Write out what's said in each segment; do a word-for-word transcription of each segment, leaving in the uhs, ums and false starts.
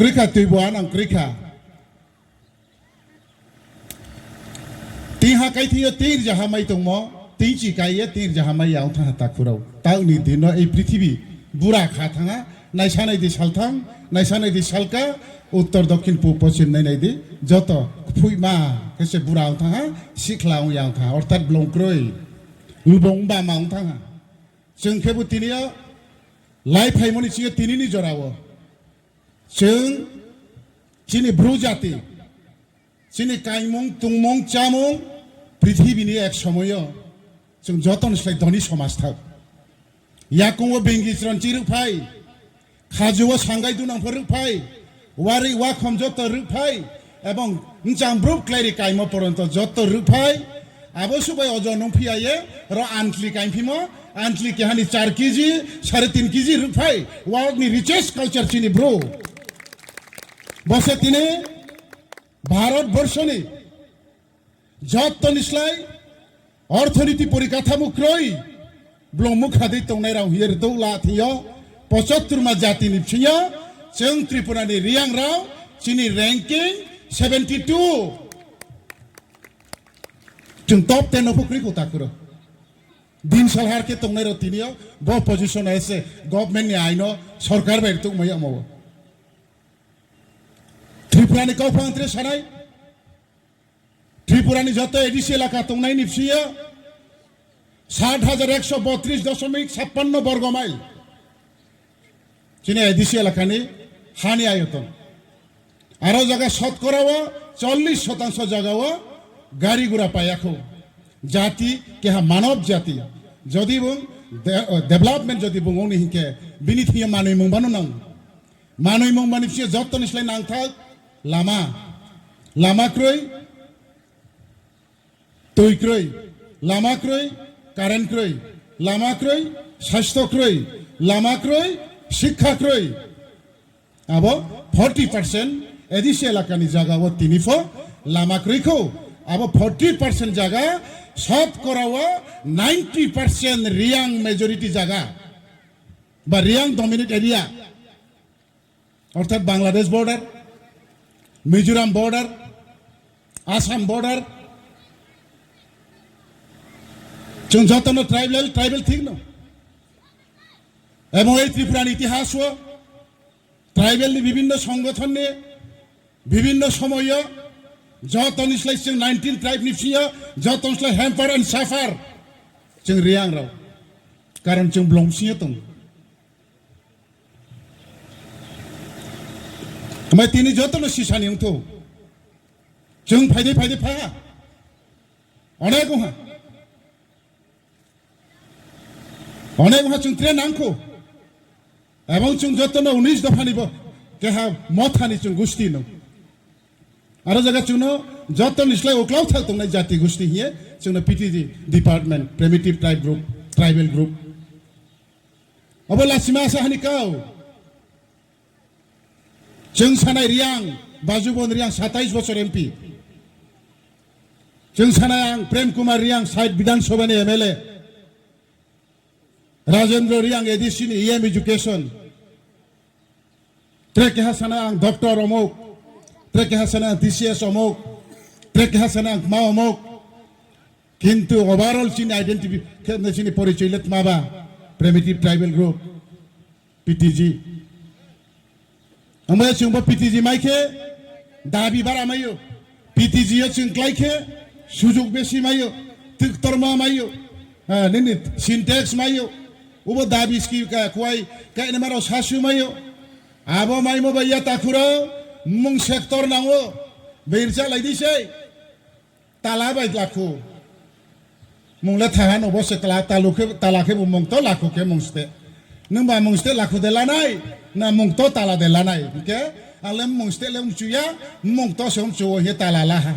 Kroikha, tuibo anang kroikha. Tingha kaithing yo tingri jaha mai tongmo, tingchi kai ye tingri jaha mai ya ong thanng ha takhu rao. Taoh ni din no ei prithibi bura kha thanng ha, naisa nai di salthang, naisa nai di salka, uttor, dokhin, pub, poschim nai nai di, joto kphuima khe se bura ong thanng ha, sihkhla ong ya ong thanng ha, orthat blong kroi, lbong bama ong thanng ha. Chwng khebu tini yo lai phaimo ni sing yo tini ni jora wo chwng chini Bru jati, chini kaimung, tongmung, chámung, prithibi ni ek somoi yo chwng joto ni slái doni somaj thao. Yakoung wo bengi chronchi rwkphai, khaju wo sangai dunang pho rwkphai, wari wakhom joto rwkphai, ebong bchang brouh kláiri kaimo poronto joto rwkphai. Abo suh bai ojon nung phi ya ye, ro antli kaimphimo, antli keha ni char kg, sare tin kg rwkphai, world ni richest culture chini Bru. Bo se tini Bharat borso ni joto ni slái orthoniti porikathamo kroi, blong mukha dei tongnai rao hing ye rtuh la thing yo, pochottorma jati ni bsing yo, chwng Tripura ni Reang rao, chini ranking seventy two. Chwng top ten no pho kroi kho takhu rao. Din salhar khe tongnai rao tini yo, bo position ese government ni ain no sorkar bai rtuhmai yagmo wo. Tripura ni kauphang tre sanai, Tripura ni joto A D C elaka tongnai ni bsing yo, সাত হাজার একশো বত্রিশ দশমিক ছাপ্পান্ন বর্গ mile chini A D C elaka ni ha ni আয়তন. Aro jaga শতকরা wo চল্লিশ শতাংশ jaga wo gari gura pai ya khou. Jati keha manob jati. Jodi bung de-, development jodi bung ong ni hing khe, bini thing yo manoi mungba no nang. Manoi mungba ni bsing yo joto ni slái nangthak lama. Lama kroi, tui kroi, lama kroi, current kroi, lama kroi, sastho kroi, lama kroi, শিক্ষা kroi. Abo forty percent A D C elaka ni jaga wo tini pho lama kroi khou. Abo forty percent jaga, শতকরা wo ninety percent Reang majority jaga, ba Reang dominate area. Orthat Bangladesh border, Mizoram border, Assam border. Chung joto no tribal, tribal thik no. Ebong ei Tripura ni itihas wo tribal ni bibhinno songothon ni bibhinno somoy yo joto ni slái chung nineteen tribe ni bsing yo joto ni slái hamper and suffer chung Reang rao. Karon chung blong bsing yo tong. Amai tini joto no sisa ni ongthou. Chung phai dei phai dei phai ha. Onek ong ha. Onek ong ha chung tre nang khou. Ebong chung joto no unis dopha ni bo keha motha ni chung gusti no. Aro jaga chung no joto ni slái uklau thak tongnai jati gusti hing ye chung no P T G department, primitive tribe group, tribal group. Abo lachima sa ha ni kau. Chung sanai Reang, Bajubon Reang, সাতাইশ বছর M P. Chung sanai ang Prem Kumar Reang, সাত Bidhan Sabha ni M L A. Rajendra Reang, A D C ni E M Education. Tre keha sanai ang doctor omuk, tre keha sanai ang T C S omuk, tre keha sanai ang kma omuk. Kintu overall chini identity khe chini porichoy le tma ba, primitive tribal group, P T G. Amai chungbo P T G mai khe dabi bara mai ou. P T G yo chung klái khe sujug besi mai ou, twktorma mai ou, nini Sintex mai ou. Ubo dabi ski ka kuai kainama rao sasu mai ou. Abo maimo bai ya takhu rao, mmung sector nang ou. Beirchalai di sei. Tala bai lakhu. Mung le thaha no bo se tala, talu khe, tala khe bo mung to lakhu khe mung ste. Nungba mung ste lakhu de lanai, na mung to tala de lanai. Hing khe, ang le mung ste le mchu ya, mung to se mchu wo hing ye tala la ha.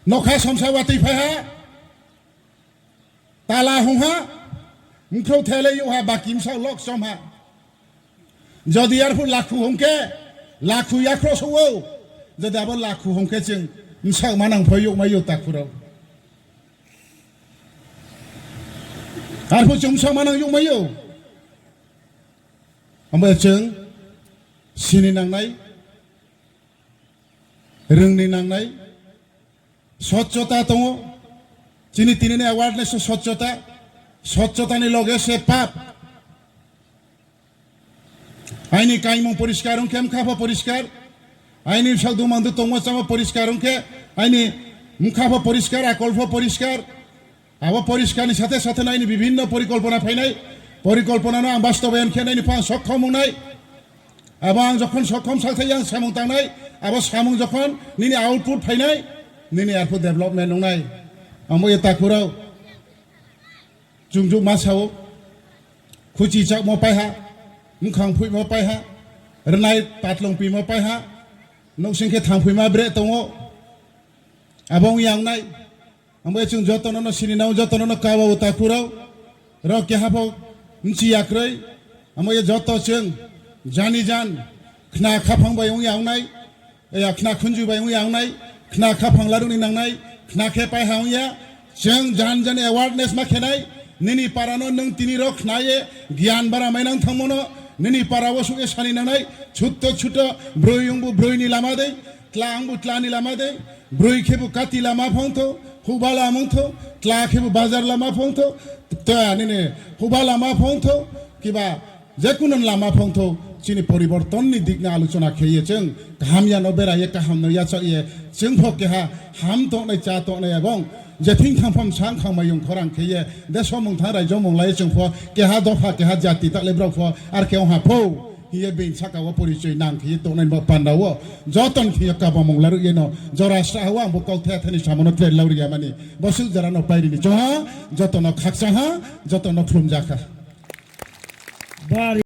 Nokha somsa watoi phai ha. Tala hung ha, mkhrou thele youh ha, baki bsaoh lok chom ha. Jodi arphuh lakhu hung khe, lakhu yakhro souh ou. Jodi abo lakhu hung khe chung bsaoh manang pho youhmai ou takhu rao. Arphuh chung bsaoh manang youhmai ou. Abo chung Sini nangnai, rungni nangnai, স্বচ্ছতা tong ou. Chini tini ni awareness o স্বচ্ছতা, স্বচ্ছতা ni loge se পাপ. Aini kaimung poriskar ong khe, mkha pho poriskar. Aini bsaoh dumang du tongmo chámo poriskar ong khe, aini mkha pho poriskar, akol pho poriskar. Abo poriskar ni সাথে সাথে no aini বিভিন্ন পরিকল্পনা phainai. Porikolpona no ang বাস্তবায়ন khe nai ni pho ang sokhom ong nai. Abo ang যখন sokhom sakthai yang samung tangnai, abo samung যখন nini output phainai, nini arphuh development ong nai. Abo ye takhu rao, chung juh ma sa ou, khuchi chakmo pai ha, mkhang phoihmo pai ha, rnai patlong pimo pai ha, nouhsing khe thangphoima bre tong ou, abo ong ya ong nai. Abo ye chung joto no no sini nang, joto no no kaba ou takhu rao, rao keha pho bchi ya kroi. Abo ye joto chung jani jan khna khaphang bai ong ya ong nai, ya khna khunju bai ong ya ong nai, khna khaphang laruh ni nangnai, khna khe pai ha ong ya, chung jan jan awareness ma khe nai, nini para no nung tini rao khna ye, gyan bara mainang thanngmo no, nini para wo suh ye sani nangnai, chuto chuto, broi ongbu broi ni lama dei, tla ongbu tla ni lama dei, broi khebu kati lama phongthou, huba lama ongthou, tla khebu bazar lama phongthou, ta nini huba lama phongthou, kiba jekuno lama phongthou, chini পরিবর্তন ni দিক no আলোচনা khe ye chung kaham ya no bera ye kaham no yachaoh ye, chung pho keha ham tongnai chá tongnai ebong je thing thang pham sang khangmai yong khorang khe ye, deso mung thanng raijo mung la ye chung pho keha dopha keha jati ta le brao pho ar khe ong ha pho hing ye being sahka wo পরিচয় nang khe ye tongnai ni bo panda wo joto ni thing yo kabamung laruh ye no jora srahha wo ang bo kauthai thani samo no tre lau ri ya mani, bosuh jora no pairi ni choha, joto no khakchang ha, joto no khlumja kha.